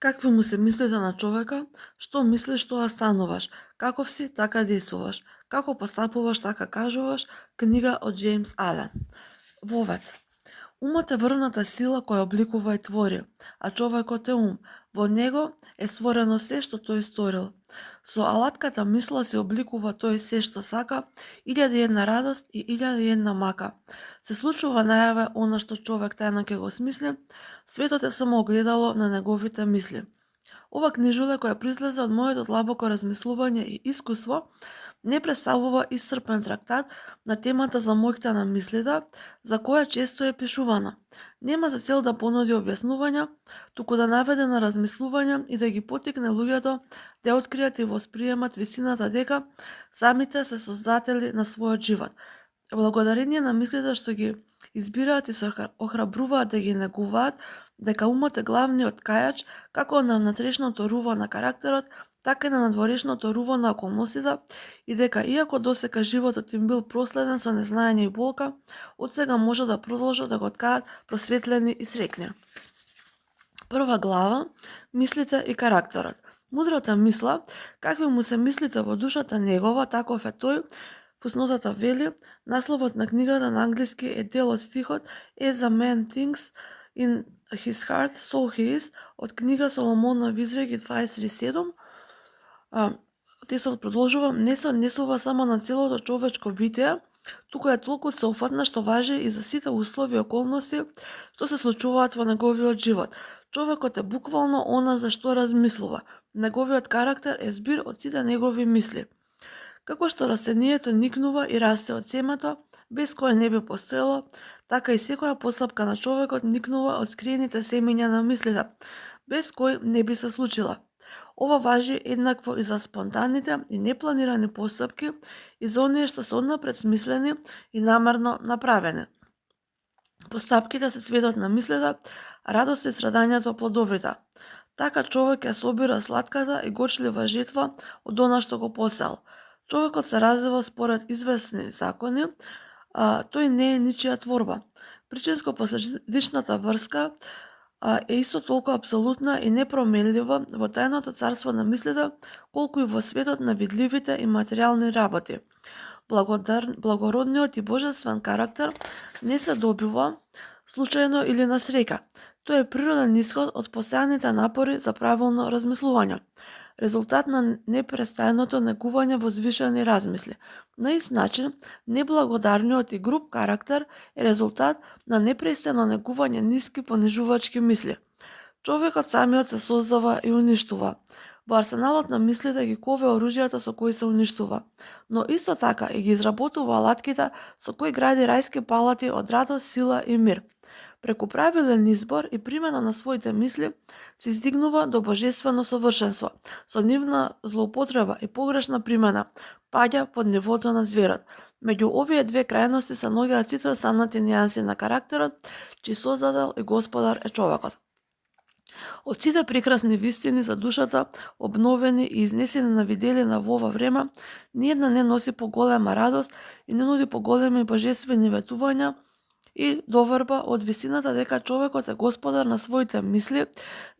Какви му се мислите на човека, што мислиш, тоа стануваш, каков си, така действуваш, како постапуваш, така кажуваш, книга од Джеймс Ален. Вовет. Умот е врвната сила која обликува и твори, а човекот е ум. Во него е створено се што тој сторил. Со алатката мисла се обликува тој се што сака, 1001 радост и 1001 мака. Се случува најаве она што човек тајно ќе го смисли, светот е само огледало на неговите мисли. Ова книжуле која произлезе од моето длабоко размислување и искуство, не представува исцрпен трактат на темата за моќта на мислите, за која често е пишувана. Нема за цел да понуди објаснувања, туку да наведе на размислување и да ги поттикне луѓето да откријат и восприемат висината дека самите се создатели на својот живот. Благодарение на мислите што ги избираат и се охрабруваат да ги негуваат, дека умот е главниот кајач како на внатрешното руво на карактерот, така и на надворешното руво на околностите, и дека иако досека животот им бил проследен со незнаење и болка, одсега може да продолжат да го ткаат просветлени и среќни. Прва глава – мислите и карактерот. Мудрата мисла, какви му се мислите во душата негова, таков е тој. Фуснотата вели, насловот на книгата на англиски е дел од стихот As a man thinks in his heart, so he is, од книга Соломонов изреки 23:7. Текстот продолжува, не се однесува само на целото човечко битие, туку е толку сеопфатна што важи и за сите услови и околности што се случуваат во неговиот живот. Човекот е буквално она за што размислува. Неговиот карактер е збир од сите негови мисли. Како што растението никнува и расте од семето, без кое не би постоело, така и секоја постапка на човекот никнува од скриените семења на мислите, без кои не би се случила. Ова важи еднакво и за спонтанните и непланирани постапки и за оние што се однапред смислени и намерно направени. Постапките се цветот на мислите, радост и срадањето плодовите. Така човек ја собира сладката и горчлива жетва од она што го посеал. Човекот се развива според известни закони, тој не е ничија творба. Причинско-последичната врска е исто толку апсолутна и непроменлива во тајното царство на мислите, колку и во светот на видливите и материјални работи. Благородниот и божествен карактер не се добива случајно или на среќа. Тој е природен исход од постојаните напори за правилно размислување, резултат на непрестајното негување возвишени размисли. На ист начин, неблагодарниот и груб карактер е резултат на непрестанно негување ниски понижувачки мисли. Човекот самиот се создава и уништува. Во арсеналот на мислите ги кове оружјата со кои се уништува, но исто така и ги изработува алатките со кои гради рајски палати од радост, сила и мир. Преку правилен избор и примена на своите мисли се издигнува до божествено совршенство. Со нивна злоупотреба и погрешна примена паѓа под нивото на зверот. Меѓу овие две крајности се наоѓаат сите останати нијанси на карактерот, чиј создател и господар е човекот. Од сите прекрасни вистини за душата, обновени и изнесени на виделина во ова време, ниедна не носи поголема радост и не нуди поголеми божествени ветувања и доверба од висината дека човекот е господар на своите мисли,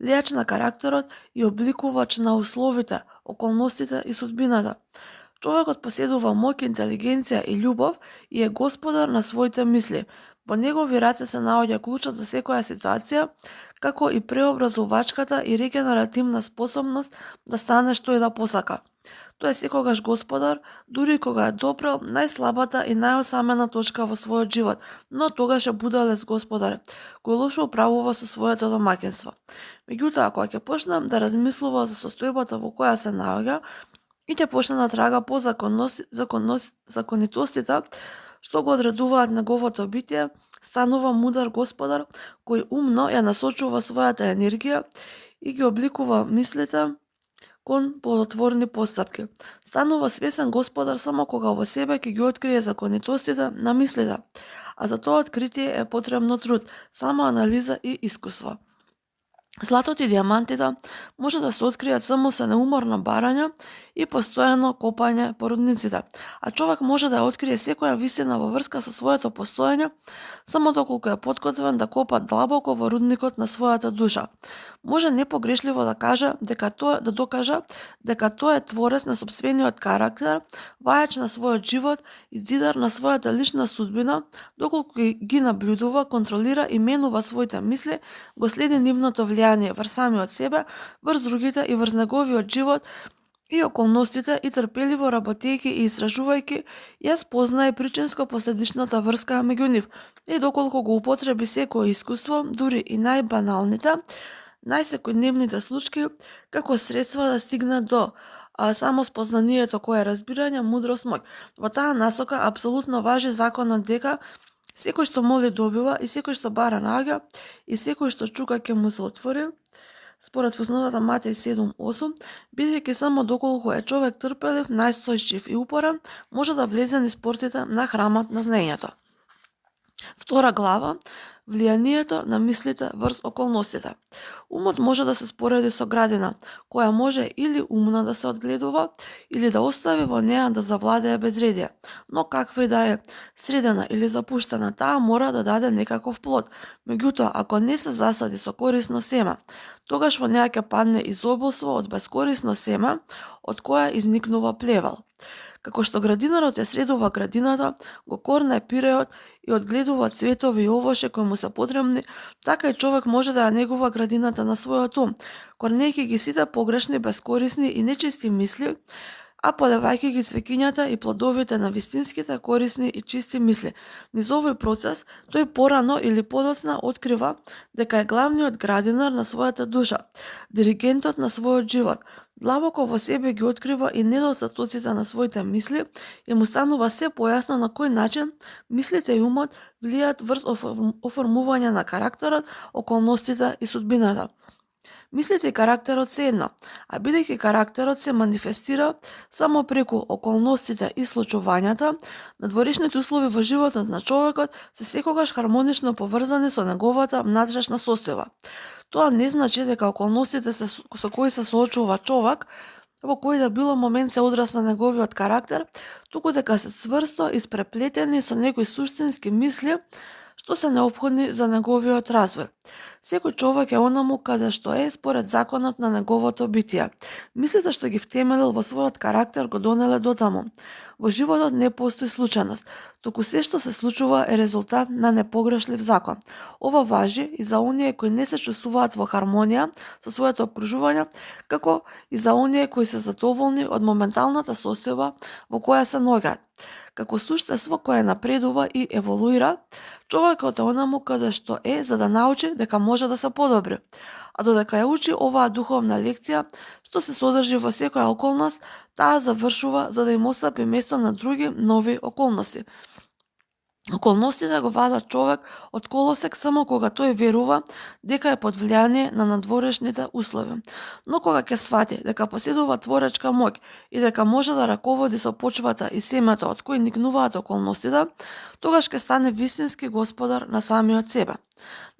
лејач на карактерот и обликувач на условите, околностите и судбината. Човекот поседува моќ, интелигенција и љубов и е господар на своите мисли. Во негови раце се наоѓа клучот за секоја ситуација, како и преобразувачката и регенеративна способност да стане што и да посака. Тој е секогаш господар, дури кога е допрел најслабата и најосамена точка во својот живот, но тогаш е будалец господар, кој лошо управува со своето домаќинство. Меѓутоа, кога ќе почне да размислува за состојбата во која се наоѓа и ќе почне да трага по законитостите што го одредуваат неговото битие, станува мудар господар кој умно ја насочува својата енергија и ги обликува мислите кон плодотворни постапки. Станува свесен господар само кога во себе ќе ги открие законитостите на мислите, а за тоа откритие е потребно труд, самоанализа и искуство. Златот и дијамантите може да се откријат само со неуморно барање и постојано копање по рудниците, а човек може да ја открие секоја вистина во врска со своето постоење само доколку е подготвен да копа длабоко во рудникот на својата душа. може непогрешливо да докажа дека тој е творец на сопствениот карактер, вајач на својот живот и зидар на својата лична судбина, доколку ги наблюдува, контролира и менува своите мисли, го следи нивното влијание врз самиот себе, врз другите и врз неговиот живот и околностите и трпеливо работејќи и истражувајќи, ја спознае причинско-последичната врска меѓу нив и доколку го употреби секое искуство, дури и најбаналните, најсекојдневните случаи, како средства да стигне до само спознанието кое е разбирање, мудрост, моќ. Во таа насока апсолутно важи законот дека секој што моли добива и секој што бара наоѓа и секој што чука ќе му се отвори. Според фуснотата Матеј 7:8, бидејќи само доколку е човек трпелив, најстојчив и упорен, може да влезе низ портите на храмот на знаењето. Втора глава – влијанието на мислите врз околностите. Умот може да се спореди со градина, која може или умно да се одгледува, или да остави во неа да завладее безредие. Но каква и да е средена или запуштена, таа мора да даде некаков плод. Меѓутоа, ако не се засади со корисно семе, тогаш во неа ќе падне изобилство од безкорисно семе, од која изникнува плевел. Како што градинарот ја средува градината, го корне пиреот и одгледува цветови и овошје кои му се потребни, така и човек може да ја негува градината на својот ум, корнејќи ги сите погрешни, безкорисни и нечисти мисли, а подавајќи ги цвеќињата и плодовите на вистинските, корисни и чисти мисли. Низ овој процес, тој порано или подоцна открива дека е главниот градинар на својата душа, диригентот на својот живот. Длабоко во себе ги открива и недостатоците на своите мисли и му станува се појасно на кој начин мислите и умот влијаат врз оформување на карактерот, околностите и судбината. Мислите и карактерот се едно, а бидејќи карактерот се манифестира само преку околностите и случувањата, надворешните услови во животот на човекот се секогаш хармонично поврзани со неговата внатрешна состојба. Тоа не значи дека околностите со кои се соочува човек во кој да било момент се одраз на неговиот карактер, туку дека се цврсто испреплетени со некои суштински мисли што се неопходни за неговиот развој. Секој човек е онаму каде што е според законот на неговото битие. Мислите што ги втемелил во својот карактер го донеле дотаму. Во животот не постои случајност, туку се што се случува е резултат на непогрешлив закон. Ова важи и за оние кои не се чувствуваат во хармонија со своето окружување, како и за оние кои се задоволни од моменталната состојба во која се наоѓаат. Како суштество кое напредува и еволуира, човекот е онаму каде што е за да научи дека може да се подобри. А додека ја учи оваа духовна лекција, што се содржи во секоја околност, таа завршува за да им остапи место на други нови околности. Околностите го вадат човек од колосек само кога тој верува дека е под влијание на надворешните услови. Но кога ќе свати дека поседува творечка моќ и дека може да раководи со почвата и семето од кои никнуваат околностите, тогаш ќе стане вистински господар на самиот себе.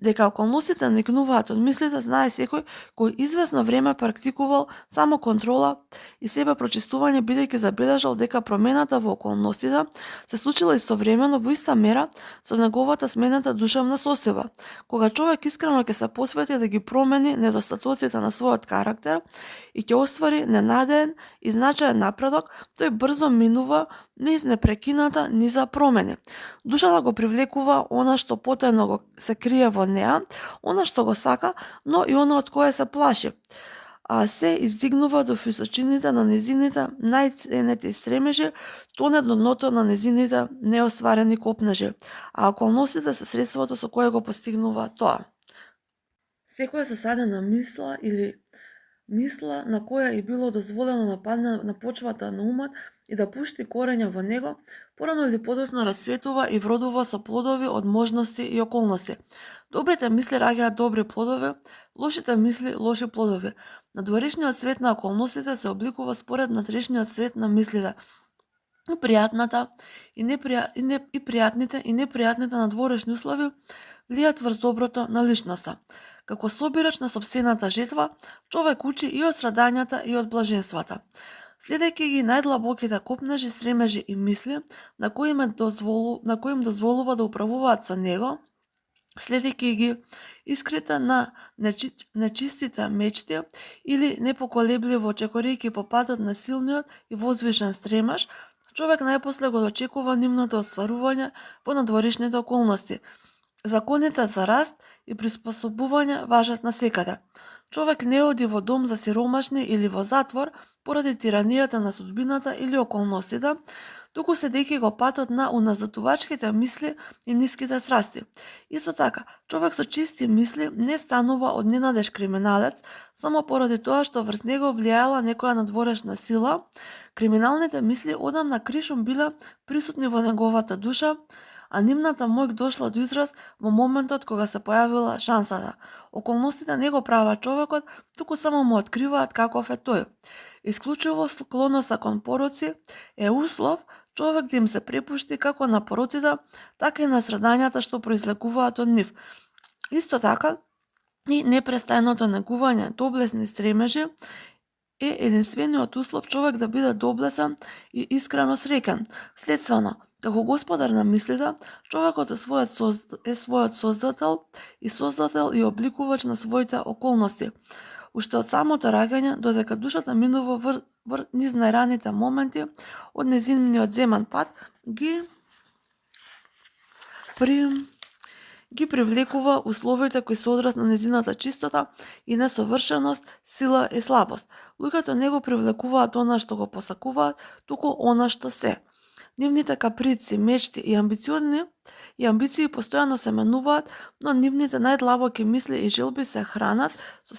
Дека околностите никнуваат од мислите знае секој кој извесно време практикувал само контрола и себе прочистување, бидејќи забележал дека промената во околностите се случила истовремено во иста мера со неговата сменета душевна состојба. Кога човек искрено ќе се посвети да ги промени недостатоците на својот карактер и ќе оствари ненадеен и значаен напредок, тој брзо минува низ непрекината низа промени. Душата го привлекува она што потајно го се крие во неа, она што го сака, но и она од кое се плаши. А се издигнува до височините на незините најценети стремежи, тоне до дното на незините неостварени копнежи, а околностите се средството со кое го постигнува тоа. Секоја засадена мисла или мисла на која и било дозволено да падне на почвата на умот и да пушти корења во него, порано или подоцна расцветува и вродува со плодови од можности и околности. Добрите мисли раѓаат добри плодови, лошите мисли лоши плодови. Надворешниот свет на околностите се обликува според внатрешниот свет на мислите. Пријатните и непријатните надворешни услови влијаат врз доброто на личноста. Како собирач на сопствената жетва, човек учи и од страдањата и од блаженствата. Следејќи ги најдлабоките копнежи, стремежи и мисли, на кои им дозволува да управуваат со него, следејќи ги искрите на нечистите мечти или непоколебливо чекорејќи по патот на силниот и возвишен стремаж, човек најпосле го дочекува нивното остварување во надворешните околности. Законите за раст и приспособување важат насекаде. Човек не оди во дом за сиромашни или во затвор поради тиранијата на судбината или околностите, туку седејќи го патот на уназатувачките мисли и ниските срасти. Исто така, човек со чисти мисли не станува од ненадеж криминалец само поради тоа што врз него влијаела некоја надворешна сила. Криминалните мисли одамна кришум биле присутни во неговата душа, а нивната моќ дошла до израз во моментот кога се појавила шансата. Околностите не го прават човекот, туку само му откриваат каков е тој. Исклучиво склоноста кон пороци е услов човек да им се препушти како на пороците, така и на страдањата што произлегуваат од нив. Исто така и непрестајното негување доблесни стремежи е единствениот услов човек да биде доблесен и искрено среќен. Следствено, како господар на мислите, човекот е својот создател и обликувач на своите околности. Уште од самото раѓање, додека душата минува низ најраните моменти од незиниот земен пат, ги привлекува условите кои се одраз на незината чистота и несовршеност, сила и слабост. Луѓето не го привлекуваат она што го посакуваат, туку она што се. Нивните каприци, мечти и амбиции постојано се менуваат, но нивните најдлабоки мисли и желби се хранат со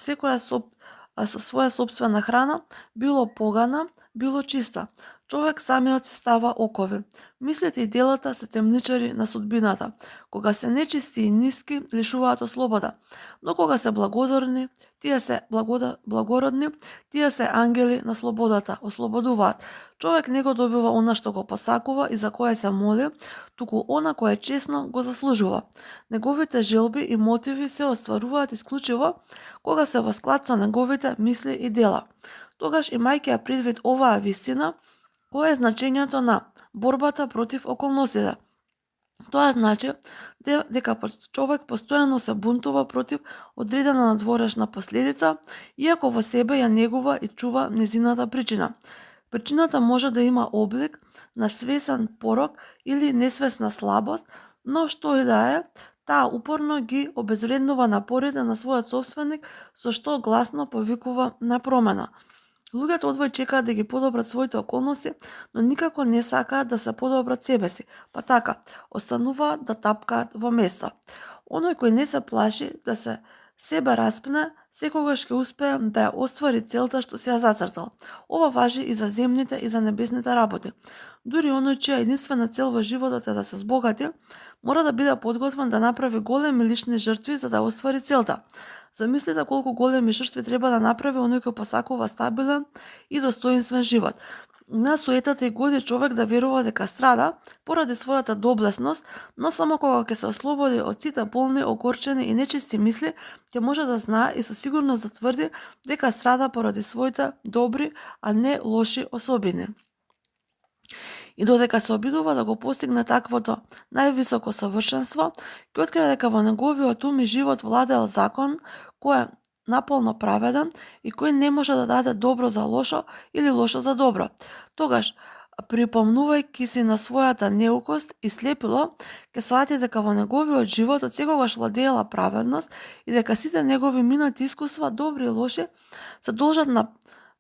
своја собствена храна, било погана, било чиста. Човек самиот се става окови. Мислите и делата се темничари на судбината. Кога се нечисти и ниски, лишуваат од слобода. Но кога се благородни, тие се ангели на слободата, ослободуваат. Човек не го добива она што го посакува и за кое се моли, туку она кое честно го заслужува. Неговите желби и мотиви се остваруваат исклучиво кога се во склад со неговите мисли и дела. Тогаш, имајќи ја предвид оваа вистина, кое е значењето на борбата против околностите? Тоа значи дека човек постојано се бунтува против одредена надворешна последица, иако во себе ја негува и чува незината причина. Причината може да има облик на свесен порок или несвесна слабост, но што и да е, таа упорно ги обезвреднува напорите на својот собственик, со што гласно повикува на промена. Луѓето одвој чекаат да ги подобрат своите околности, но никако не сакаат да се подобрат себе си, па така, остануваат да тапкаат во место. Оној кој не се плаши да се себе распне, секогаш ќе успее да ја оствари целта што си ја зацртал. Ова важи и за земните и за небесните работи. Дури оној чија единствена цел во животот е да се збогати, мора да биде подготвен да направи големи лични жртви за да оствари целта. Замислите колку големи жртви треба да направи оној кој посакува стабилен и достоинствен живот. На суетата и годи човек да верува дека страда поради својата доблесност, но само кога ќе се ослободи од сите болни, огорчени и нечисти мисли, ќе може да знае и со сигурност да тврди дека страда поради своите добри, а не лоши особини. И додека се обидува да го постигне таквото највисоко совршенство, ќе открие дека во неговиот ум и живот владеел закон кој е наполно праведен и кој не може да даде добро за лошо или лошо за добро. Тогаш, припомнувајќи си на својата неукост и слепило, ќе свати дека во неговиот живот од секогаш владеела праведност и дека сите негови минати искуства, добри и лоши, се должат на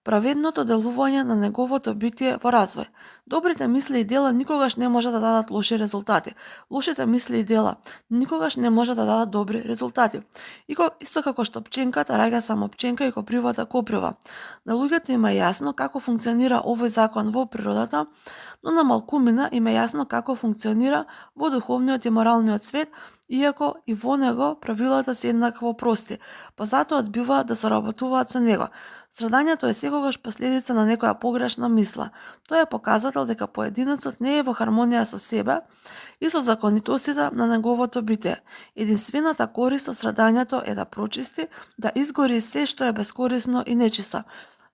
праведното делување на неговото битие во развој. Добрите мисли и дела никогаш не може да дадат лоши резултати. Лошите мисли и дела никогаш не може да дадат добри резултати. Исто како што пченката раѓа само пченка и копривата коприва. На луѓето им е јасно како функционира овој закон во природата, но на малкумина им е јасно како функционира во духовниот и моралниот свет, иако и во него правилата се еднакво прости, па затоа одбиваат да соработуваат со него. Страдањето е секогаш последица на некоја погрешна мисла. Тоа е показател дека поединецот не е во хармонија со себе и со законитостите на неговото битие. Единствената корист од страдањето е да прочисти, да изгори се што е бескорисно и нечисто.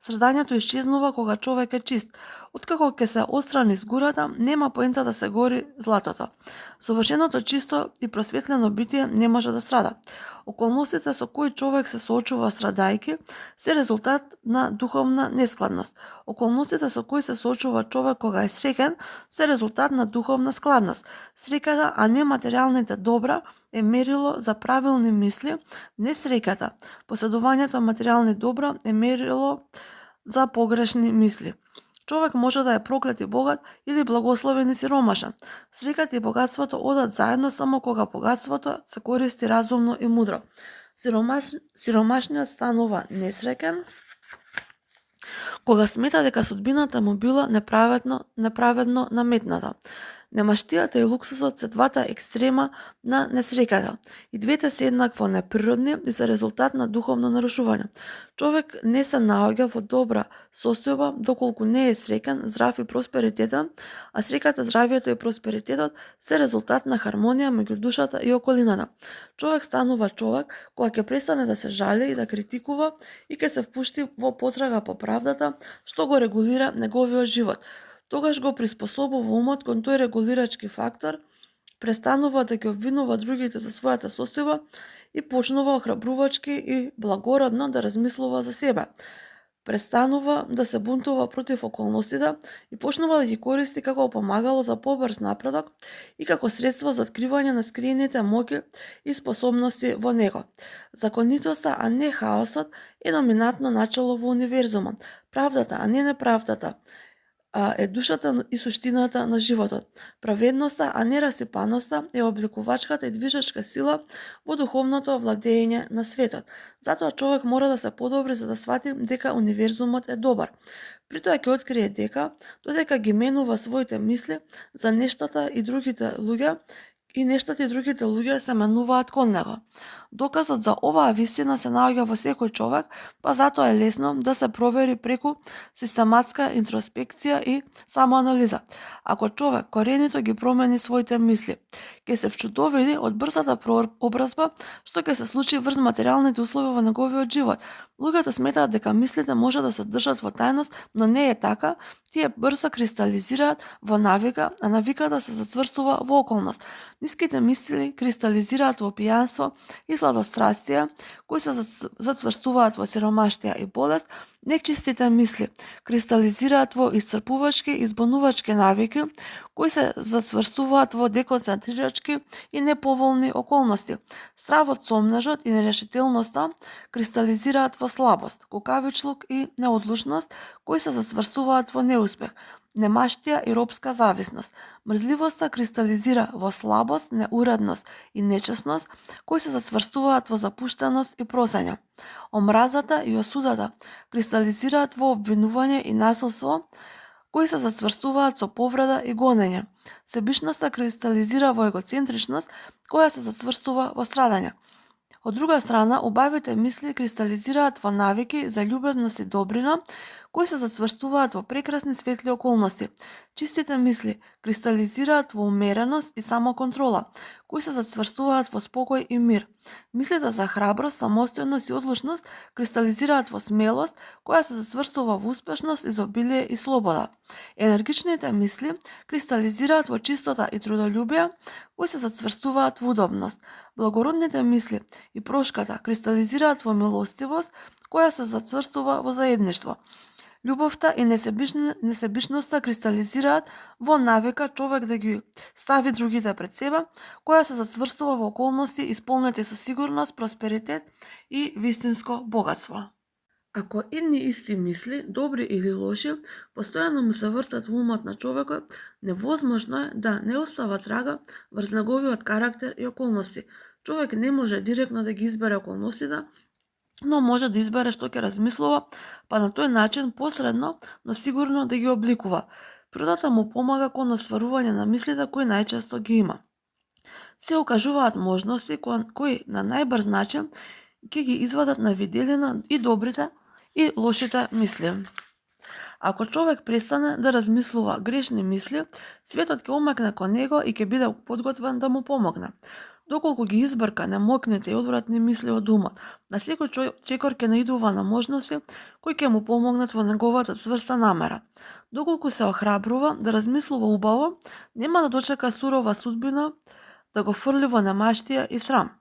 Страдањето исчезнува кога човек е чист. Откако ќе се отстрани згурата, нема поента да се гори златото. Совршеното чисто и просветлено битие не може да страда. Околностите со кои човек се соочува страдајки се резултат на духовна нескладност. Околностите со кои се соочува човек кога е среќен се резултат на духовна складност. Среќата, а не материјалните добра, е мерило за правилни мисли, не среќата. Поседувањето на материјални добра е мерило за погрешни мисли. Човек може да е проклет и богат или благословен и сиромашен. Среќата и богатството одат заедно само кога богатството се користи разумно и мудро. Сиромашниот станува несреќен кога смета дека судбината му била неправедно наметната. Немаштијата и луксусот се двата екстрема на несреќата. И двете се еднакво неприродни и се резултат на духовно нарушување. Човек не се наоѓа во добра состојба доколку не е среќен, здрав и просперитетен, а среќата, здравието и просперитетот се резултат на хармонија меѓу душата и околината. Човек станува човек кога ќе престане да се жали и да критикува и ќе се впушти во потрага по правдата што го регулира неговиот живот. Тогаш го приспособува умот кон тој регулирачки фактор, престанува да ги обвинува другите за својата состојба и почнува охрабрувачки и благородно да размислува за себе. Престанува да се бунтува против околностите и почнува да ги користи како помагало за побрз напредок и како средство за откривање на скриените моќи и способности во него. Законитоста, а не хаосот, е доминантно начело во универзумот. Правдата, а не неправдата, е душата и суштината на животот. Праведноста, а не расипаноста, е обликувачката и движечка сила во духовното владење на светот. Затоа човек мора да се подобри за да свати дека универзумот е добар. Притоа ќе открие дека, додека ги менува своите мисли за нештата и другите луѓе, и нештата и другите луѓе се менуваат кон него. Доказот за оваа вистина се наоѓа во секој човек, па затоа е лесно да се провери преку систематска интроспекција и самоанализа. Ако човек коренито ги промени своите мисли, ќе се вчудовини од брзата преобразба што ќе се случи врз материјалните услови во неговиот живот. Луѓето сметаат дека мислите може да се држат во тајност, но не е така. Тие брзо кристализираат во навика, а навиката се зацврстува во околност. Ниските мисли кристализираат во пијанство и сладострастие, кои се зацврстуваат во сиромаштија и болест. Нечистите мисли кристализираат во исцрпувачки и збунувачки навики, кои се зацврстуваат во деконцентрирачки и неповолни околности. Стравот, сомнежот и нерешителноста кристализираат во слабост, кукавичлук и неодлучност, кои се зацврстуваат во неуспех. Немаштија и робска зависност. Мрзливоста кристализира во слабост, неуредност и нечесност, кои се зацврстуваат во запуштеност и просење. Омразата и осудата кристализираат во обвинување и насилство, кои се зацврстуваат со повреда и гонење. Себичноста кристализира во егоцентричност, која се зацврстува во страдање. Од друга страна, убавите мисли кристализираат во навики за љубезност и добрина, кои се зацврстуваат во прекрасни светли околности. Чистите мисли кристализираат во умереност и самоконтрола, кои се зацврстуваат во спокој и мир. Мислите за храброст, самостојност и одлучност кристализираат во смелост, која се зацврстува во успешност, изобилие и слобода. Енергичните мисли кристализираат во чистота и трудолюбие, кои се зацврстуваат во удобност. Благородните мисли и прошката кристализираат во милостивост, која се зацврстува во заедништво. Љубовта и несебичноста кристализираат во навика човек да ги стави другите пред себе, која се зацврстува во околности исполнети со сигурност, просперитет и вистинско богатство. Ако едни исти мисли, добри или лоши, постојано му се вртат во умот на човекот, невозможно е да не остава трага врз неговиот карактер и околности. Човек не може директно да ги избере околностите, но може да избере што ќе размислува, па на тој начин посредно, но сигурно да ги обликува. Природата му помага кон остварување на мислите кои најчесто ги има. Се укажуваат можности кои на најбрз начин ќе ги извадат на виделина и добрите и лошите мисли. Ако човек престане да размислува грешни мисли, светот ќе омакне кон него и ќе биде подготвен да му помогне. Доколку ги избрка немокните и одвратни мисли од умот, на секој чекор ќе наидува на можности кои ќе му помогнат во неговата цврста намера. Доколку се охрабрува да размислува убаво, нема да дочека сурова судбина да го фрли во немаштија и срам.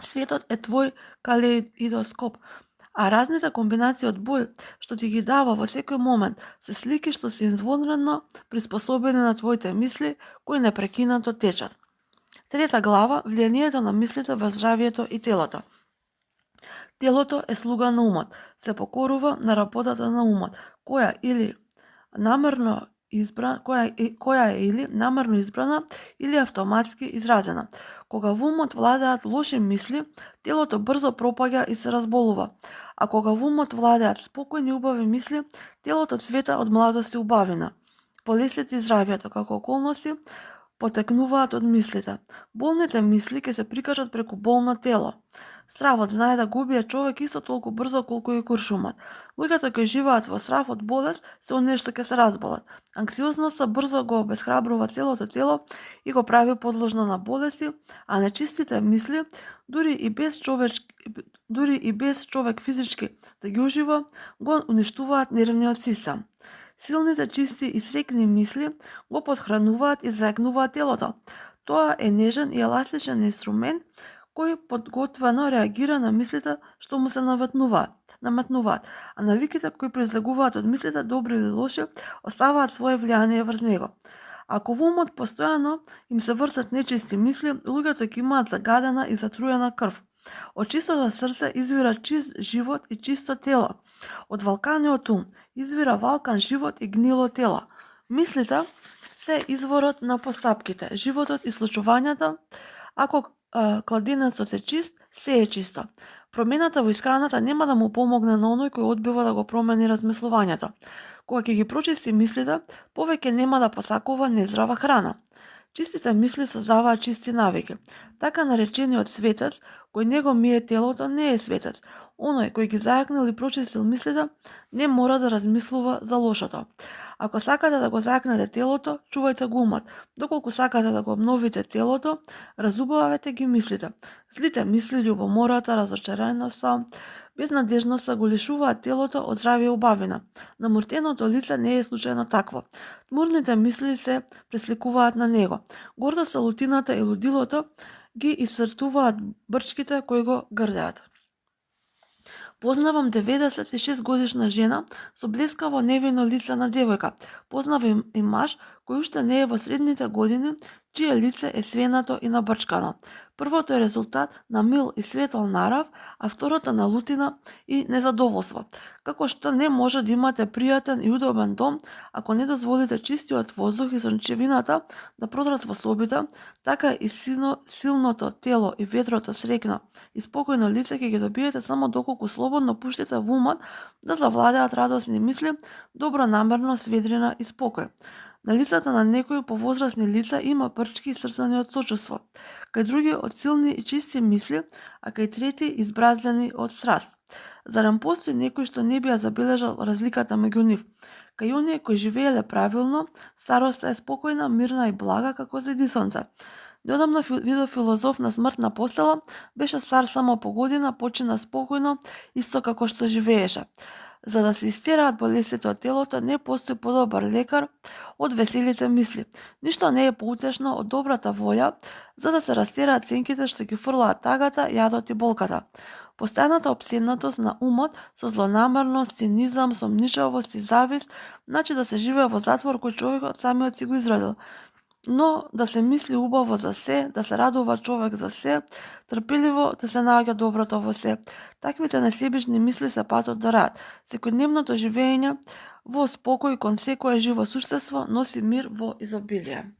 Светот е твој калеидоскоп, а разните комбинации од бој што ти ги дава во секој момент се слики што се извонредно приспособени на твоите мисли кои непрекинато течат. Трета глава, влијанието на мислите во здравието и телото. Телото е слуга на умот, се покорува на работата на умот, која е или намерно избрана или автоматски изразена. Кога во умот владеат лоши мисли, телото брзо пропаѓа и се разболува. А кога во умот владеат спокојни убави мисли, телото цвета од младост и убавина. Болестите и здравието како околности потекнуваат од мислите. Болните мисли ќе се прикажат преку болно тело. Стравот знае да го убие човек исто толку брзо колку и куршумот. Луѓето кои живеат во страв од болест се оние што ќе се разболат. Анксиозноста брзо го обесхрабрува целото тело и го прави подложно на болести, а нечистите мисли, дури и без човек физички да ги ужива, го уништуваат нервниот систем. Силните, чисти и среќни мисли го подхрануваат и заекнуваат телото. Тоа е нежен и еластичен инструмент кој подготвено реагира на мислите што му се наметнуваат, а навиките кои произлегуваат од мислите, добри или лоши, оставаат свое влијание врз него. Ако во умот постојано им се вртат нечисти мисли, луѓето ќе имаат загадена и затруена крв. Од чистото срце извира чист живот и чисто тело. Од валканиот ум извира валкан живот и гнило тело. Мислите се изворот на постапките, животот и случувањата. Ако кладенецот е чист, се е чисто. Промената во исхраната нема да му помогне на оној кој одбива да го промени размислувањето. Кога ќе ги прочисти мислите, повеќе нема да посакува нездрава храна. Чистите мисли создаваат чисти навики. Така наречениот светец, кој него мие телото, не е светец. Оној кој ги зајакнил и прочистил мислите, не мора да размислува за лошото. Ако сакате да го зајакнете телото, чувајте го умот. Доколку сакате да го обновите телото, разубавете ги мислите. Злите мисли, љубомората, разочареноста, безнадежноста го лишуваат телото од здравје и убавина. Намртеното лице не е случајно такво. Тмурните мисли се пресликуваат на него. Гордоста, лутината и лудилото ги исцртуваат брчките кои го грдеат. Познавам 96 годишна жена со блескаво невино лице на девојка. Познавам и маж кој уште не е во средните години, чие лице е свенато и набрчкано. Првото е резултат на мил и светол нарав, а второто на лутина и незадоволство. Како што не може да имате пријатен и удобен дом ако не дозволите чистиот воздух и сончевината да продрат во собите, така и силното тело и ветрото среќно и спокојно лице ќе ги добиете само доколку слободно пуштите во умот да завладеат радосни мисли, добронамерност, ведрина и спокој. На лицата на некои повозрасни лица има прчки исцртани од сочувство, кај други од силни и чисти мисли, а кај трети избраздени од страст. Зарем постои некој што не би ја забележал разликата меѓу нив? Кај оние кои живееле правилно, староста е спокојна, мирна и блага како зајди сонце. Неодамна видов филозоф на смртна постела, беше стар само по година, почина спокојно, исто како што живееше. За да се истераат болестите од телото, не постои подобар лекар од веселите мисли. Ништо не е поутешно од добрата волја, за да се растераат сенките што ги фрлаат тагата, јадот и болката. Постојаната опседнатост на умот со злонамерност, цинизам, сомничавост и завист, значи да се живее во затвор кој човекот самиот си го изградил. Но да се мисли убаво за се, да се радува човек за се, трпеливо да се наоѓа доброто во се. Таквите несебични мисли се патот до раат. Секојдневното живење во спокој кон секое живо суштество носи мир во изобилие.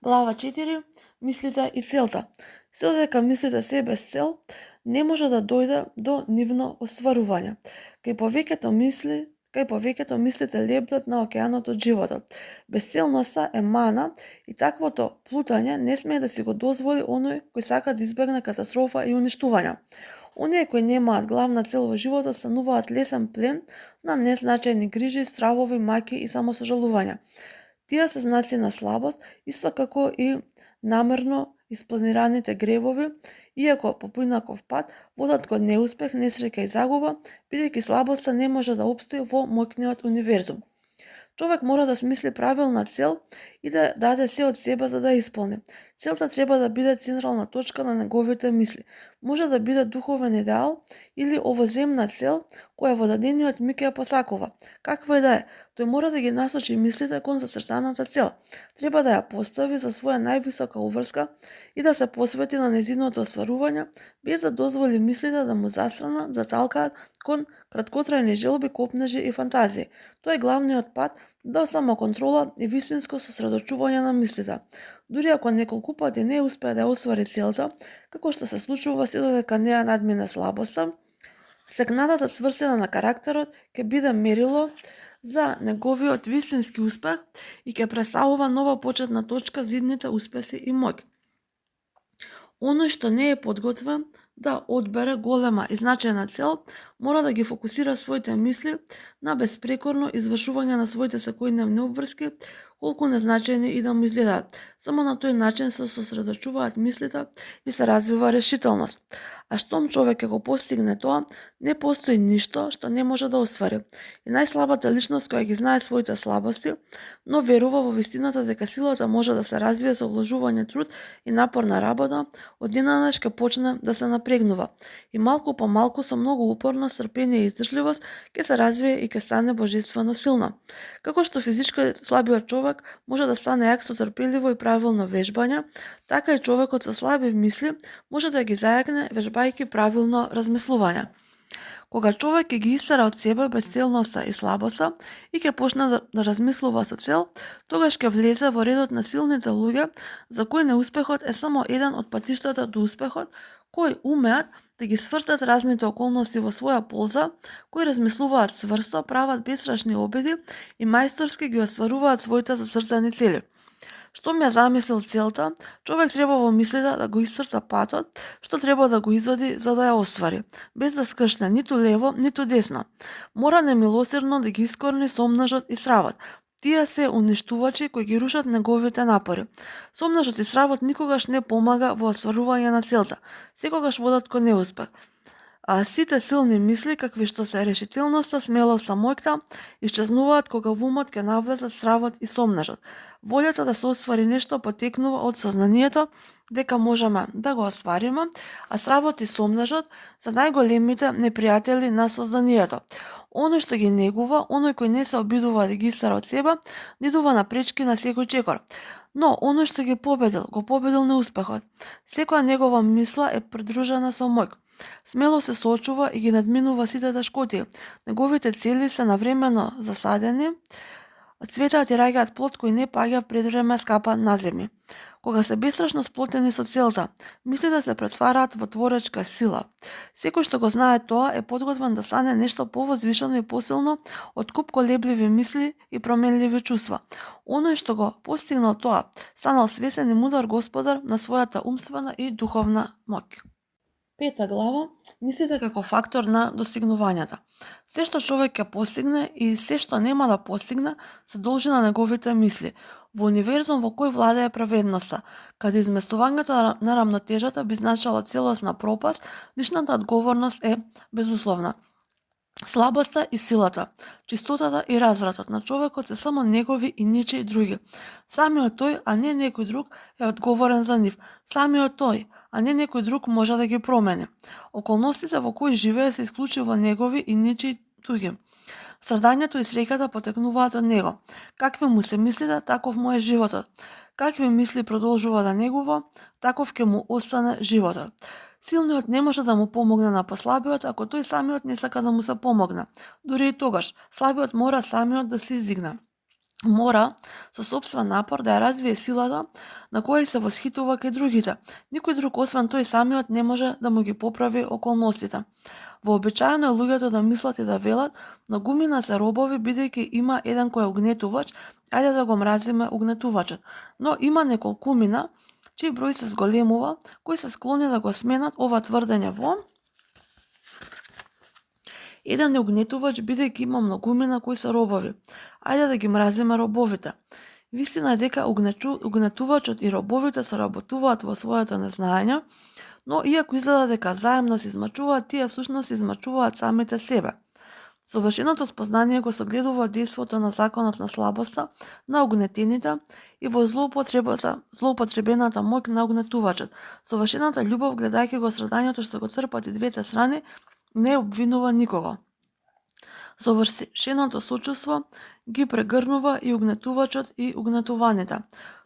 Глава 4. Мислите и целта. Се додека мислите се без цел, не може да дојде до нивно остварување. Кај повеќето мислите лебдат на океанот од животот. Безцелноста е мана и таквото плутање не смее да си го дозволи оној кој сака да избегне катастрофа и уништување. Оние кои немаат главна цел во животот стануваат лесен плен на незначајни грижи, стравови, маки и самосожалување. Тие се знаци на слабост, исто како и намерно испланираните гревови, иако по поинаков пат водат кон неуспех, несреќа и загуба, бидејќи слабоста не може да опстои во моќниот универзум. Човек мора да смисли правилна цел и да даде се од себе за да исполни. Целта треба да биде централна точка на неговите мисли. Може да биде духовен идеал или овоземна цел која во дадениот миг ја посакува. Каква и да е, тој мора да ги насочи мислите кон зацртаната цел. Треба да ја постави за своја највисока уврска и да се посвети на нејзиното остварување, без да дозволи мислите да му застранат, заталкаат кон краткотрајни желби, копнежи и фантазии. Тоа е главниот пат до самоконтрола и вистинско сосредочување на мислите. Дури ако неколку пати не успее да ја оствари целта, како што се случува се додека не ја надмине слабоста, стекнатата сврсина на карактерот ќе биде мерило за неговиот вистински успех и ќе представува нова почетна точка за идните успеси и моќ. Оној што не е подготвен да одбере голема и значајна цел, мора да ги фокусира своите мисли на безпрекорно извршување на своите секојдневни обврски, колку незначајни и да му изгледаат. Само на тој начин се сосредочуваат мислите и се развива решителност. А штом човек ќе го постигне тоа, не постои ништо што не може да оствари. И најслабата личност која ги знае своите слабости, но верува во вистината дека силата може да се развие со вложување труд и напорна работа, одненадеж ќе почне да се напрегнува. И малку по малку со многу упорно стрпение и издржливост ќе се развие и ќе стане божествено силна. Како што физички слабиот човек може да стане јак со трпеливо и правилно вежбање, така и човекот со слаби мисли може да ги зајакне вежбајќи правилно размислување. Кога човек ќе ги истера од себе безцелноста и слабоста и ќе почне да размислува со цел, тогаш ќе влезе во редот на силните луѓе за кои неуспехот е само еден од патиштата до успехот, кои умеат да ги свртат разните околности во своја полза, кои размислуваат цврсто, прават бестрашни обиди и мајсторски ги остваруваат своите зацртани цели. Штом ја замислил целта, човек треба во мислите да го исцрта патот, што треба да го изводи за да ја оствари, без да скршне ниту лево, ниту десно. Мора немилосердно да ги искорни сомнажот и сравот. Тие се уништувачи кои ги рушат неговите напори. Сомнажот и сравот никогаш не помага во остварување на целта, секогаш водат кон неуспех. А сите силни мисли, какви што се решителноста, смелоста, моќта, исчезнуваат кога во умот ќе навлезат сравот и сомнажот. Волјата да се оствари нешто потекнува од сознанието дека можеме да го оствариме, а сравот и сомнажот се најголемите непријатели на сознанието. Оној што ги негува, оној кој не се обидува да ги истера од себе, нидува на пречки на секој чекор. Но оној што ги победил, го победил неуспехот. Секоја негова мисла е придружена со моќ. Смело се соочува и ги надминува сите тешкоти. Неговите цели се навремено засадени, цветаат и раѓаат плод кој не паѓа пред време скапа на земја. Кога се бестрашно сплотени со целта, мислите се претвараат во творечка сила. Секој што го знае тоа е подготвен да стане нешто повозвишено и посилно од куп колебливи мисли и променливи чувства. Оној што го постигнал тоа, станал свесен и мудар господар на својата умствена и духовна моќ. Пета глава – мислите како фактор на достигнувањата. Се што човек ќе постигне и се што нема да постигне се должи на неговите мисли. Во универзум во кој владее праведноста, каде изместувањето на рамнотежата би значило целосна пропаст, личната одговорност е безусловна. Слабоста и силата, чистотата и развратот на човекот се само негови и ничии други. Самиот тој, а не некој друг, е одговорен за нив. Самиот тој, а не некој друг може да ги промени. Околностите во кои живее се исклучиво негови и ничии туѓи. Страдањето и среќата потекнуваат од него. Какви му се мислите, таков му е животот. Какви мисли продолжува да негува, таков ќе му остане животот. Силниот не може да му помогне на послабиот ако тој самиот не сака да му се помогне. Дури и тогаш, слабиот мора самиот да се издигне. Мора со сопствен напор да ја развие силата на која се восхитува кај другите. Никој друг освен тој самиот не може да му ги поправи околностите. Вообичаено е луѓето да мислат и да велат, но гумина се робови бидејќи има еден кој е угнетувач, ајде да го мразиме угнетувачот. Но има неколкумина чиј број се зголемува, кои се склони да го сменат ова тврдење во еден е угнетувач бидејќи има многумина кои се робови. Ајде да ги мразиме робовите. Вистина е дека угнетувачот и робовите соработуваат во своето незнаење, но иако изгледа дека заемно се измачуваат, тие всушност измачуваат самите себе. Совршеното спознание го согледува дејството на законот на слабоста на угнетените и во злоупотребената моќ на угнетувачот. Совршената љубов, гледајќи го страдањето што го трпат и двете страни, не обвинува никого. Совршеното сочувство ги прегрнува и угнетувачот и угнетуваните.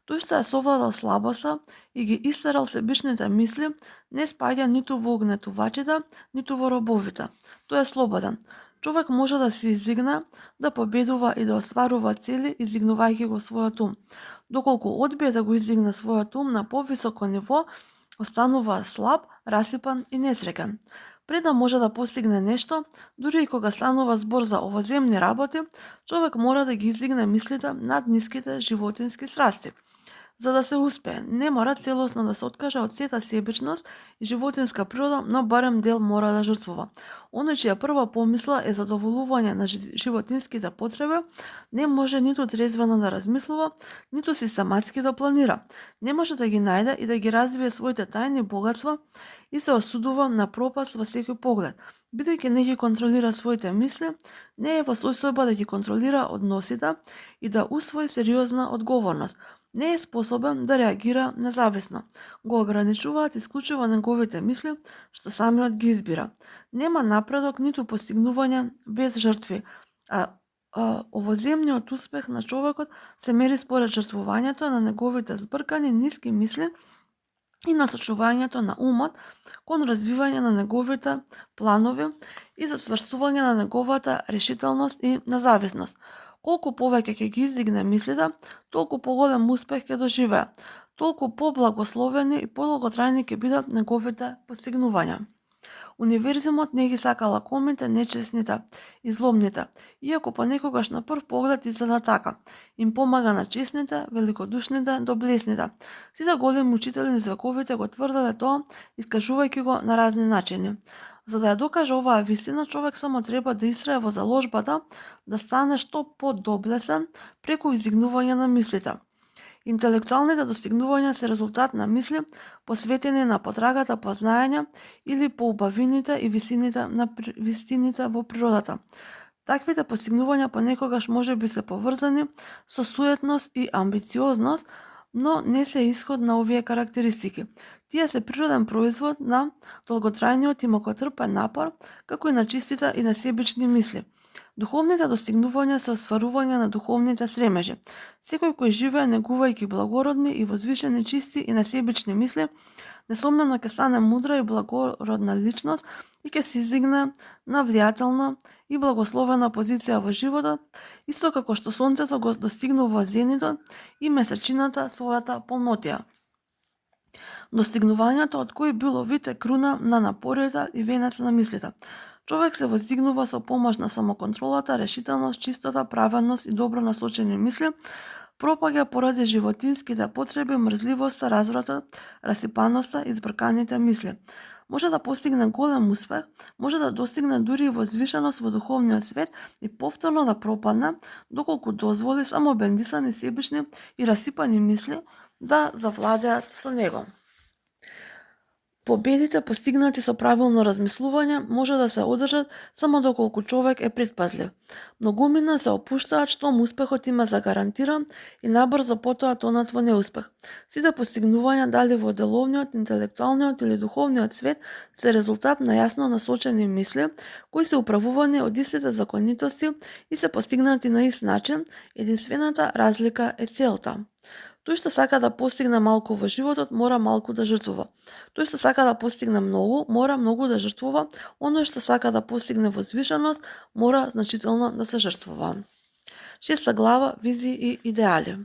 Тој што е совладал слабоста и ги истерал себичните мисли, не спаѓа ниту во угнетувачите, ниту во робовите. Тој е слободен. Човек може да се издигне, да победува и да остварува цели, издигнувајќи го својот ум. Доколку одбие да го издигне својот ум на повисоко ниво, останува слаб, расипан и несреќен. Пред да може да постигне нешто, дури и кога станува збор за овоземни работи, човек мора да ги издигне мислите над ниските животински срасти. За да се успее, не мора целосно да се откаже од сета себичност и животинска природа, но барем дел мора да жртвува. Оној чија прва помисла е задоволување на животинските потреби, не може ниту трезвено да размислува, ниту систематски да планира. Не може да ги најде и да ги развие своите тајни богатства и се осудува на пропаст во секој поглед. Бидејќи не ги контролира своите мисли, не е во состојба да ги контролира односите и да усвои сериозна одговорност. Не е способен да реагира независно. Го ограничуваат исклучиво неговите мисли, што самиот ги избира. Нема напредок ниту постигнување без жртви, овоземниот успех на човекот се мери според жртвувањето на неговите збркани ниски мисли и насочувањето на умот кон развивање на неговите планови и зацврстување на неговата решителност и независност. Колку повеќе ќе ги издигне мислите, толку поголем успех ќе доживее, толку поблагословени и подолготрајни ќе бидат неговите постигнувања. Универзумот не ги сака лакомите, нечесните и злобните, иако понекогаш на прв поглед изгледа така. Им помага на честните, великодушните, доблесните. Сите големи учители низ вековите го тврделе тоа, искажувајќи го на разни начини. За да ја докаже оваа вистина, човек само треба да истрае во заложбата да стане што подоблесен преку издигнување на мислите. Интелектуалните достигнувања се резултат на мисли посветени на потрагата по знаење или по убавините и вистините во природата. Таквите постигнувања понекогаш може би се поврзани со суетност и амбициозност, но не се исход на овие карактеристики. Тие се природен производ на долготрајниот и многотрпен напор, како и на чистите и несебични мисли. Духовните достигнувања се остварување на духовните стремежи. Секој кој живее негувајќи благородни и возвишени, чисти и несебични мисли, несомнено ќе стане мудра и благородна личност и ќе се издигне на влијателна и благословена позиција во животот, исто како што сонцето го достигнува зенитот и месечината својата полнотија. Достигнувањето од кој било вид е круна на напорите и венец на мислите. Човек се воздигнува со помош на самоконтролата, решителност, чистота, праведност и добро насочени мисли, пропаѓа поради животинските потреби, мрзливоста, развратот, расипаноста и збрканите мисли. Може да постигне голем успех, може да достигне дури и возвишеност во духовниот свет и повторно да пропадне, доколку дозволи само бендисани, себични и расипани мисли да завладеат со него. Победите постигнати со правилно размислување може да се одржат само доколку човек е предпазлив. Многумина се опуштаат штом успехот има загарантиран и набрзо потоа тонат во неуспех. Сите постигнувања, дали во деловниот, интелектуалниот или духовниот свет, се резултат на јасно насочени мисли, кои се управувани од истите законитости и се постигнати на ист начин, единствената разлика е целта. Тој што сака да постигне малку во животот, мора малку да жртвува. Тој што сака да постигне многу, мора многу да жртвува. Оној што сака да постигне возвишеност, мора значително да се жртвува. 6 глава, визии и идеали.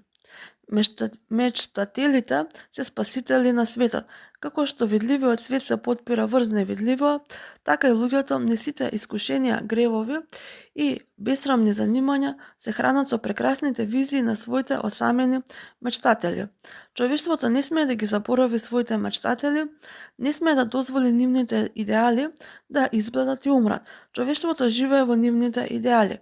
Мечтателите се спасители на светот. Како што видливиот свет се потпира врз невидливиот, така и луѓето не сите искушенија, гревови и бесрамни занимања се хранат со прекрасните визии на своите осамени мечтатели. Човештвото не смее да ги заборави своите мечтатели, не смее да дозволи нивните идеали да избледат и умрат. Човештвото живее во нивните идеали.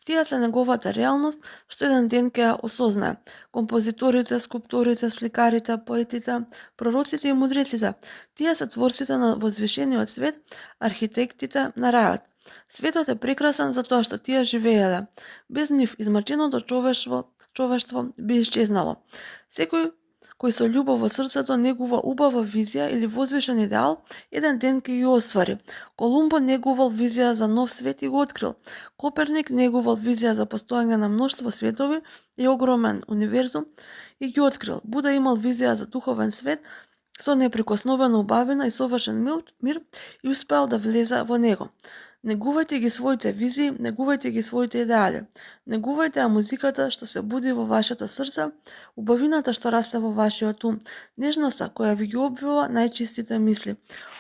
Тие се неговата реалност, што еден ден ќе ја осознае. Композиторите, скулпторите, сликарите, поетите, пророците и мудреците, тие се творците на возвишениот свет, архитектите на рајот. Светот е прекрасен затоа што тие живееле. Без нив измаченото човештво би исчезнало. Секој кој со љубов во срцето негува убава визија или возвишен идеал, еден ден ќе ги оствари. Колумбо негувал визија за нов свет и го открил. Коперник негувал визија за постојање на мноштво светови и огромен универзум и ги открил. Буда имал визија за духовен свет со неприкосновена убавина и совршен мир и успеал да влезе во него. Негувајте ги своите визии, негувајте ги своите идеали. Негувајте ја музиката што се буди во вашето срце, убавината што расте во вашиот ум, нежноста која ви ги обвива најчистите мисли.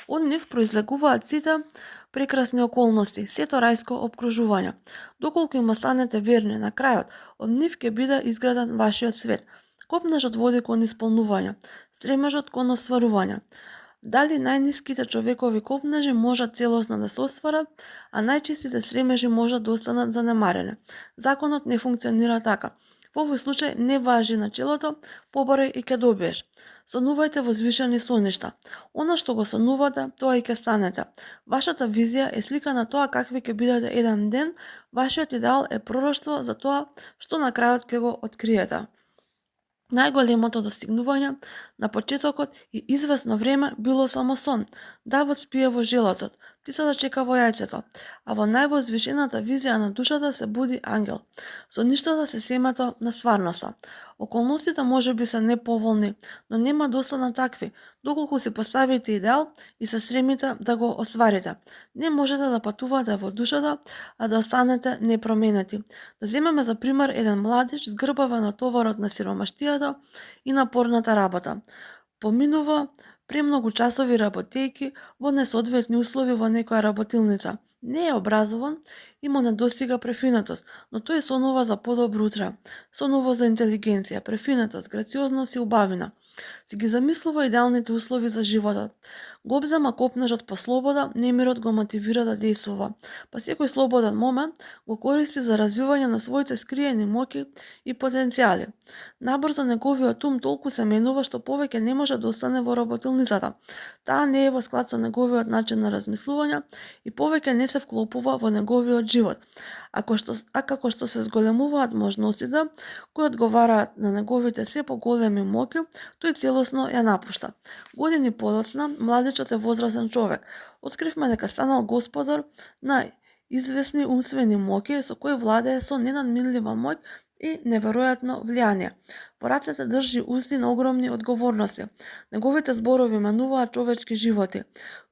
Од нив произлегуваат сите прекрасни околности, сето рајско обкружување. Доколку им останете верни на крајот, од нив ќе биде изграден вашиот свет. Копнежот води кон исполнување, стремежот кон остварување. Дали најниските човекови копнежи можат целосно да се остварат, а најчистите стремежи можат да останат занемарени. Законот не функционира така. Во овој случај не важи начелото, побарај и ќе добиеш. Сонувајте возвишени соништа. Она што го сонувате, тоа и ќе станете. Вашата визија е слика на тоа какви ќе бидете еден ден, вашиот идеал е пророштво за тоа што на крајот ќе го откриете. Најголемото достигнување на почетокот и извесно време било само сон. Давот спие во желатот, птицата чека во јајцето, а во највозвишената визија на душата се буди ангел. Соништата се семето на стварноста. Околностите може би се неповолни, но нема да останат такви, доколку си поставите идеал и се стремите да го остварите. Не можете да патувате во душата, а да останете непроменети. Да земеме за пример еден младич згрбавен од товарот на сиромаштијата и напорната работа. Поминува премногу часови работејки во несоодветни услови во некоја работилница. Не е образован и му недостига префинетост, но тој сонува за подобро утре. Сонува за интелигенција, префинетост, грациозност и убавина. Си ги замислува идеалните услови за животот. Го обзема копнежот по слобода, немирот го мотивира да действува. Па секој слободен момент го користи за развивање на своите скриени моќи и потенцијали. Набрзо неговиот ум толку се менува што повеќе не може да остане во работилницата. Таа не е во склад со неговиот начин на размислување и повеќе не се вклопува во неговиот живот. А како што се зголемуваат можностите кои одговараат на неговите се поголеми моќи, тој целосно ја напушта. Години подоцна, младичот е возрасен човек. Откривме дека станал господар на извесни умствени моќи со кои владее со ненадминлива моќ и неверојатно влијание. Во рацете држи узди на огромни одговорности. Неговите зборови менуваат човечки животи.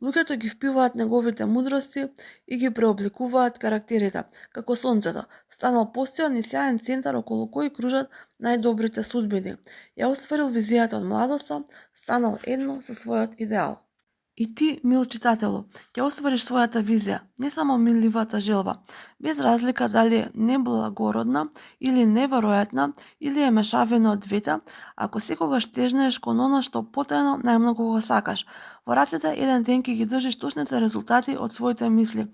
Луѓето ги впиваат неговите мудрости и ги преобликуваат карактерите, како сонцето, станал постојан и сјаен центар околу кој кружат најдобрите судбини. Ја остварил визијата од младоста, станал едно со својот идеал. И ти, мил читателу, ќе оствариш својата визија, не само милливата желба, без разлика дали е неблагородна или неверојатна, или е мешавина од двете, ако секогаш тежнеш кон она што потајно најмногу го сакаш. Во рацете еден ден ќе ги држиш точните резултати од своите мисли.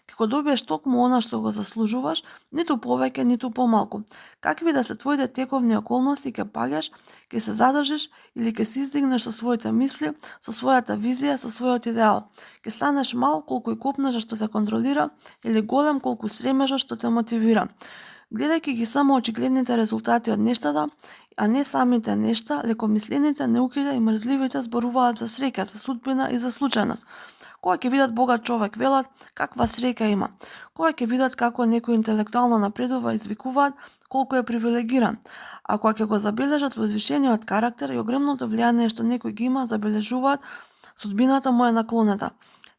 Ќе го добиеш токму она што го заслужуваш, ниту повеќе, ниту помалку. Какви да се твоите тековни околности, ќе паѓаш, ќе се задржиш или ќе се издигнеш со своите мисли, со својата визија, со својот идеал. Ќе станеш мал колку и копнежот што те контролира или голем колку стремежот што те мотивира. Гледајќи ги само очигледните резултати од нештата, а не самите нешта, лекомислените, неуките и мрзливите зборуваат за среќа, за судбина и за случајност. Кога ќе видат богат човек, велат каква среќа има. Кога ќе видат како некој интелектуално напредува, извикуваат колку е привилегиран. А кога ќе го забележат возвишениот карактер и огромното влијание што некој ги има, забележуваат судбината му е наклонета.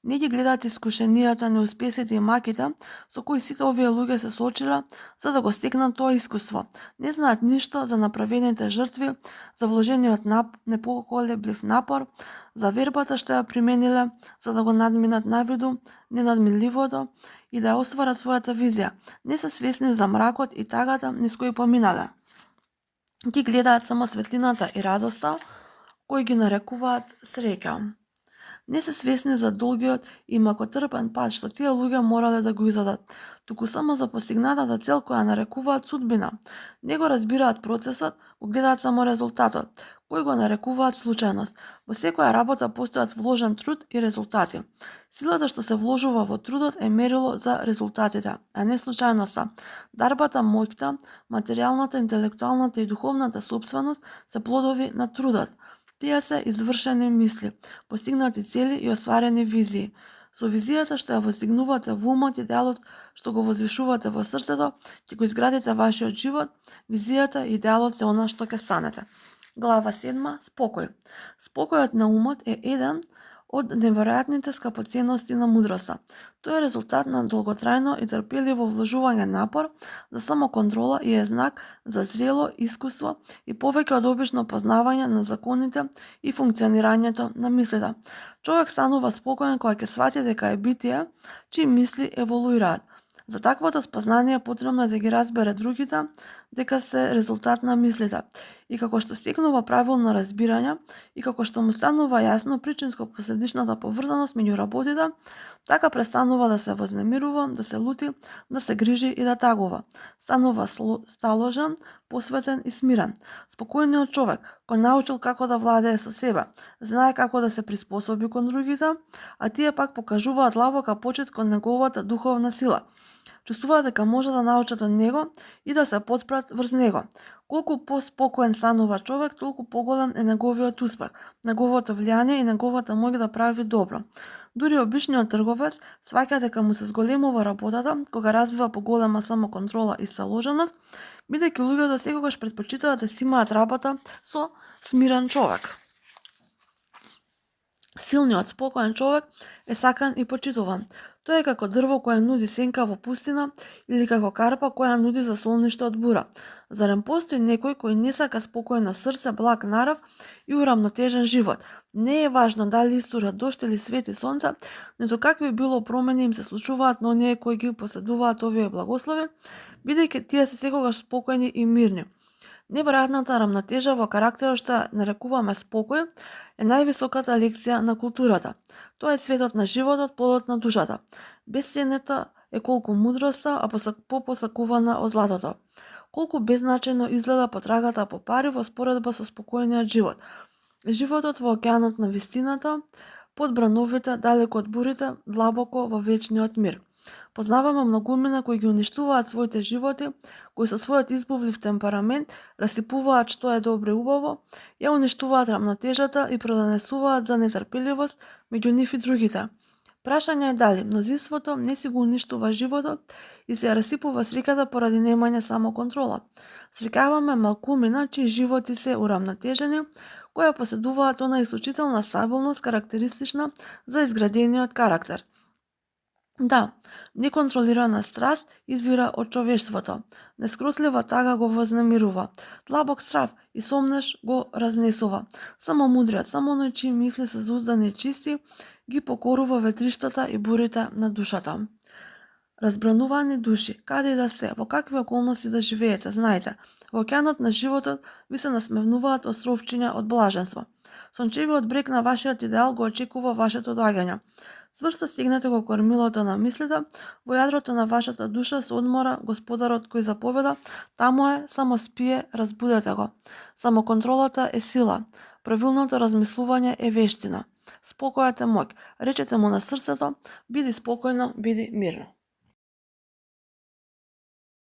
Не ги гледаат искушенијата, неуспесите и маките со кои сите овие луѓе се соочиле за да го стекнат тоа искуство. Не знаат ништо за направените жртви, за вложениот непоколеблив напор, за вербата што ја примениле за да го надминат навиду ненадминливото и да ја остварат својата визија. Не се свесни за мракот и тагата низ кои поминале. Ги гледаат само светлината и радоста кои ги нарекуваат среќа. Не се свесни за долгиот и макотрпен пат што тие луѓе морале да го изодат, туку само за постигнатата цел која нарекуваат судбина. Не го разбираат процесот, го гледаат само резултатот, кој го нарекуваат случајност. Во секоја работа постојат вложен труд и резултати. Силата што се вложува во трудот е мерило за резултатите, а не случајноста. Дарбата, моќта, материјалната, интелектуалната и духовната собственост се плодови на трудот. Тие се извршени мисли, постигнати цели и остварени визии. Со визијата што ја воздигнувате во умот и делот што го возвишувате во срцето, ќе го изградите вашиот живот. Визијата и идеалот се она што ќе станете. Глава 7. Спокој. Спокојот на умот е еден од неверојатните скапоценности на мудроста. Тој е резултат на долготрајно и трпеливо вложување напор за самоконтрола и е знак за зрело искуство и повеќе од обично познавање на законите и функционирањето на мислите. Човек станува спокоен кога ќе свати дека е битие чии мисли еволуираат. За таквото спознание е потребно да ги разбере другите дека се резултат на мислите. И како што стекнува правилно разбирање и како што му станува јасно причинско-последичната поврзаност меѓу работите, така престанува да се вознемирува, да се лути, да се грижи и да тагува. Станува сталожен, посветен и смирен. Спокојниот човек, кој научил како да владее со себе, знае како да се приспособи кон другите, а тие пак покажуваат длабока почит кон неговата духовна сила. Чувствуваат дека може да научат од него и да се потпрат врз него. Колку поспокоен станува човек, толку поголем е неговиот успех, неговото влијание и неговата моќ да прави добро. Дури обичниот трговец сваќа дека му се зголемува работата кога развива поголема самоконтрола и сталоженост, бидејќи луѓето секогаш претпочитаат да си имаат работа со смирен човек. Силниот, спокоен човек е сакан и почитуван. Тој е како дрво кое нуди сенка во пустина или како карпа која нуди заслониште од бура. Зарем постои некој кој не сака спокојно срце, благ нарав и урамнотежен живот? Не е важно дали истура дожд или свети сонце, ниту какви било промени им се случуваат на оние кои ги поседуваат овие благослови, бидејќи тие се секогаш спокојни и мирни. Неверојатната рамнотежа во карактерот што нарекуваме спокој е највисоката лекција на културата. Тоа е цветот на животот, плодот на душата. Бесценето е колку мудроста, а попосакувана од златото. Колку беззначајно изгледа потрагата по пари во споредба со спокојниот живот. Животот во океанот на вистината, под брановите, далеко од бурите, длабоко во вечниот мир. Познаваме многумина кои ги уништуваат своите животи, кои со својот избувлив темперамент расипуваат што е добро и убаво, ја уништуваат рамнотежата и продонесуваат за нетрпеливост меѓу нив и другите. Прашање е дали мнозинството не си го уништува животот и се ја расипува среќата поради немање самоконтрола. Среќаваме малкумина чии животи се урамнотежени, која поседуваат она исклучителна стабилност карактеристична за изградениот карактер. Да, неконтролирана страст извира од човештвото. Нескротлива тага го вознемирува. Длабок страв и сомнеш го разнесува. Само мудриот, само оној чии мисли се зауздани и чисти, ги покорува ветриштата и бурите на душата. Разбранувани души, каде и да сте, во какви околности да живеете, знаете, во океанот на животот ви се насмевнуваат островчиња од блаженство. Сончевиот брег на вашиот идеал го очекува вашето доаѓање. Сврсто стигнете го кормилото на мислите, во јадрото на вашата душа се одмора Господарот кој заповеда, таму е, само спие, разбудете го. Самоконтролата е сила, правилното размислување е вештина. Спокојот е моќ, речете му на срцето, биди спокојно, биди мирно.